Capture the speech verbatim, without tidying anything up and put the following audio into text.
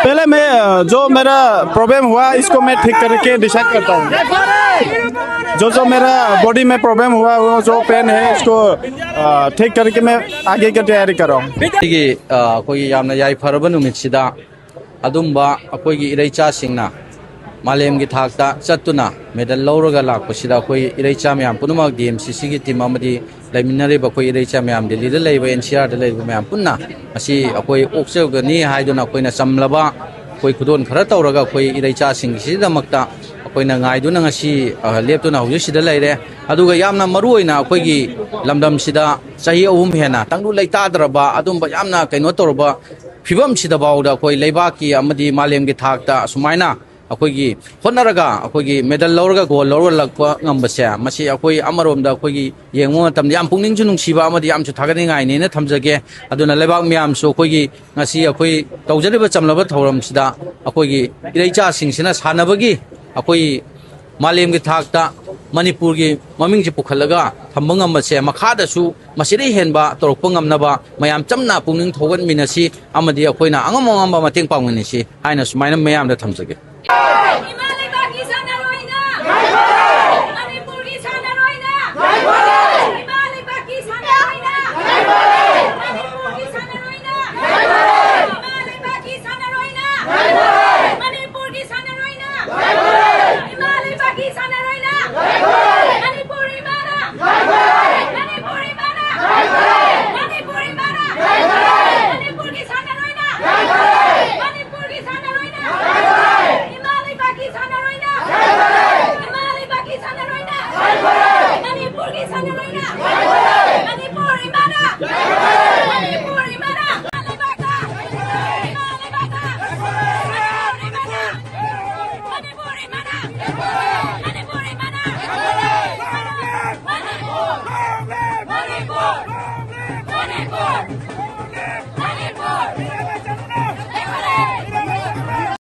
पहले मैं, अ, जो मेरा प्रॉब्लम हुआ, इसको मैं ठीक करके डिसाइड करता हूँ। जो जो मेरा बॉडी में प्रॉब्लम हुआ, वो जो पेन है, इसको, अ, ठीक करके मैं आगे की तैयारी कर रहा हूँ। ꯑꯩꯒꯤ, ꯑ, ꯑꯩꯈꯣꯏꯒꯤ ꯌꯥꯝꯅ ꯌꯥꯏꯐꯔꯕ ꯅꯨꯃꯤꯠꯁꯤꯗ ꯑꯗꯨꯝꯕ ꯑꯩꯈꯣꯏꯒꯤ ꯏꯔꯩꯆꯥꯁꯤꯡꯅ ꯃꯥꯂꯦꯝꯒꯤ ꯊꯥꯛꯇ ꯆꯠꯇꯨꯅ ꯃꯦꯗꯜ ꯂꯧꯔꯒ ꯂꯥꯛꯄꯁꯤꯗ ꯑꯩꯈꯣꯏ ꯏꯔꯩꯆꯥ ꯃꯌꯥꯝ ꯄꯨꯝꯅꯃꯛ ꯗꯤ ꯑꯦꯝ ꯁꯤ ꯁꯤꯒꯤ ꯇꯤꯝ ꯑꯃꯗꯤ ꯂꯩꯃꯤꯟꯅꯔꯤꯕ ꯑꯩꯈꯣꯏ ꯏꯔꯩꯆꯥ ꯃꯌꯥꯝ, ꯗꯤꯜꯂꯤꯗ ꯂꯩꯕ, ꯑꯦꯟ ꯁꯤ ꯑꯥꯔꯗ ꯂꯩꯕ ꯃꯌꯥꯝ ꯄꯨꯟꯅ ꯉꯁꯤ ꯑꯩꯈꯣꯏ ꯑꯣꯛꯆꯒꯅꯤ ꯍꯥꯏꯗꯨꯅ ꯑꯩꯈꯣꯏꯅ ꯆꯝꯂꯕ ꯑꯩꯈꯣꯏ ꯈꯨꯗꯣꯜ ꯈꯔ ꯇꯧꯔꯒ ꯑꯩꯈꯣꯏ ꯏꯔꯩꯆꯥꯁꯤꯡꯁꯤꯒꯤꯗꯃꯛꯇ ꯑꯩꯈꯣꯏꯅ ꯉꯥꯏꯗꯨꯅ ꯉꯁꯤ, ꯑ, ꯂꯦꯞꯇꯨꯅ ꯍꯧꯖꯤꯛ ꯁꯤꯗ ꯂꯩꯔꯦ꯫ ꯑꯗꯨꯒ ꯌꯥꯝꯅ ꯃꯔꯨ ꯑꯣꯏꯅ ꯑꯩꯈꯣꯏꯒꯤ ꯂꯝꯗꯝꯁꯤꯗ ꯆꯍꯤ ꯑꯍꯨꯝ ꯍꯦꯟꯅ ꯇꯪꯗꯨ ꯂꯩꯇꯥꯗ꯭ꯔꯕ, ꯑꯗꯨꯝꯕ ꯌꯥꯝꯅ ꯀꯩꯅꯣ ꯇꯧꯔꯕ ꯐꯤꯕꯝꯁꯤꯗ ꯐꯥꯎꯗ ꯑꯩꯈꯣꯏ ꯂꯩꯕꯥꯛꯀꯤ ꯑꯃꯗꯤ ꯃꯥꯂꯦꯝꯒꯤ ꯊꯥꯛꯇ ꯑꯁꯨꯃꯥꯏꯅ ꯑꯩꯈꯣꯏꯒꯤ ꯍꯣꯠꯅꯔꯒ ꯑꯩꯈꯣꯏꯒꯤ ꯃꯦꯗꯜ ꯂꯧꯔꯒ ꯒꯣꯜ ꯂꯧꯔꯒ ꯂꯥꯛꯄ ꯉꯝꯕꯁꯦ, ꯃꯁꯤ ꯑꯩꯈꯣꯏ ꯑꯃꯔꯣꯝꯗ ꯑꯩꯈꯣꯏꯒꯤ ꯌꯦꯡꯕ ꯃꯇꯝꯗ ꯌꯥꯝ ꯄꯨꯛꯅꯤꯡꯁꯨ ꯅꯨꯡꯁꯤꯕ ꯑꯃꯗꯤ ꯌꯥꯝꯁꯨ ꯊꯥꯒꯠꯅꯤꯡꯉꯥꯏꯅꯦꯅ ꯊꯝꯖꯒꯦ꯫ ꯑꯗꯨꯅ ꯂꯩꯕꯥꯛ ꯃꯌꯥꯝꯁꯨ ꯑꯩꯈꯣꯏꯒꯤ ꯉꯁꯤ ꯑꯩꯈꯣꯏ ꯇꯧꯖꯔꯤꯕ ꯆꯝꯂꯕ ꯊꯧꯔꯝꯁꯤꯗ ꯑꯩꯈꯣꯏꯒꯤ ꯏꯔꯩꯆꯥꯁꯤꯡꯁꯤꯅ ꯁꯥꯟꯅꯕꯒꯤ ꯑꯩꯈꯣꯏ ꯃꯥꯂꯦꯝꯒꯤ ꯊꯥꯛꯇ ꯃꯅꯤꯄꯨꯔꯒꯤ ꯃꯃꯤꯡꯁꯦ ꯄꯨꯈꯠꯂꯒ ꯊꯝꯕ ꯉꯝꯕꯁꯦ, ꯃꯈꯥꯗꯁꯨ ꯃꯁꯤꯗꯩ ꯍꯦꯟꯕ ꯇꯧꯔꯛꯄ ꯉꯝꯅꯕ ꯃꯌꯥꯝ ꯆꯝꯅ ꯄꯨꯛꯅꯤꯡ ꯊꯧꯒꯠꯃꯤꯟꯅꯁꯤ ꯑꯃꯗꯤ ꯑꯩꯈꯣꯏꯅ ꯑꯉꯝ ꯑꯉꯝꯕ ꯃꯇꯦꯡ ꯄꯥꯡꯃꯤꯟꯅꯁꯤ ꯍꯥꯏꯅ ꯁꯨꯃꯥꯏꯅ ꯃꯌꯥꯝꯗ ꯊꯝꯖꯒꯦ꯫ ꯏꯃꯥ ꯂꯩꯕꯥꯛꯀꯤ ꯁꯥꯟꯅꯔꯣꯏꯅ! ꯃꯅꯤꯄꯨꯔꯒꯤ ꯁꯥꯟꯅꯔꯣꯏꯅ! ꯏꯃꯥ ꯂꯩꯕꯥꯛꯀꯤ ꯁꯥꯟꯅꯔꯣꯏꯅ! ꯃꯅꯤꯄꯨꯔꯒꯤ ꯁꯥꯟꯅꯔꯣꯏꯅ! ꯏꯃꯥ ꯂꯩꯕꯥꯛꯀꯤ ꯁꯥꯟꯅꯔꯣꯏꯅ! ꯃꯅꯤꯄꯨꯔꯒꯤ ꯁꯥꯟꯅꯔꯣꯏꯅ! ꯏꯃꯥ ꯂꯩꯕꯥꯛꯀꯤ ꯁꯥꯟꯅꯔꯣꯏꯅ! ꯃꯅꯤꯄꯨꯔ ꯏꯃꯥꯅ! ꯃꯅꯤꯄꯨꯔ ꯏꯃꯥꯅ! ꯃꯅꯤꯄꯨꯔ ꯏꯃꯥꯅ! ꯃꯅꯤꯄꯨꯔꯒꯤ ꯁꯥꯟꯅꯔꯣꯏꯅ! ꯃꯅꯤꯄꯨꯔꯒꯤ ꯁꯥꯟꯅꯔꯣꯏꯅ! ꯏꯃꯥ ꯂꯩꯕꯥꯛꯀꯤ ꯁꯥꯟꯅꯔꯣꯏꯅ! ꯏꯃꯥ ꯂꯩꯕꯥꯛꯀꯤ ꯁꯥꯟꯅꯔꯣꯏꯅ! ꯃꯅꯤꯄꯨꯔꯒꯤ ꯁꯥꯟꯅꯔꯣꯏꯅ! ꯃꯅꯤꯄꯨꯔ ꯏꯃꯥꯅ! ꯃꯅꯤꯄꯨꯔ ꯏꯃꯥꯅ! ꯏꯃꯥ ꯂꯩꯕꯥꯛꯇ! ꯏꯃꯥ ꯂꯩꯕꯥꯛꯇ! ꯃꯅꯤꯄꯨꯔ ꯏꯃꯥꯅ! ꯃꯅꯤꯄꯨꯔ ꯏꯃꯥꯅ! ꯃꯅꯤꯄꯨꯔ ꯏꯃꯥꯅ! ꯃꯅꯤꯄꯨꯔ! ꯃꯅꯤꯄꯨꯔ! ꯃꯅꯤꯄꯨꯔ!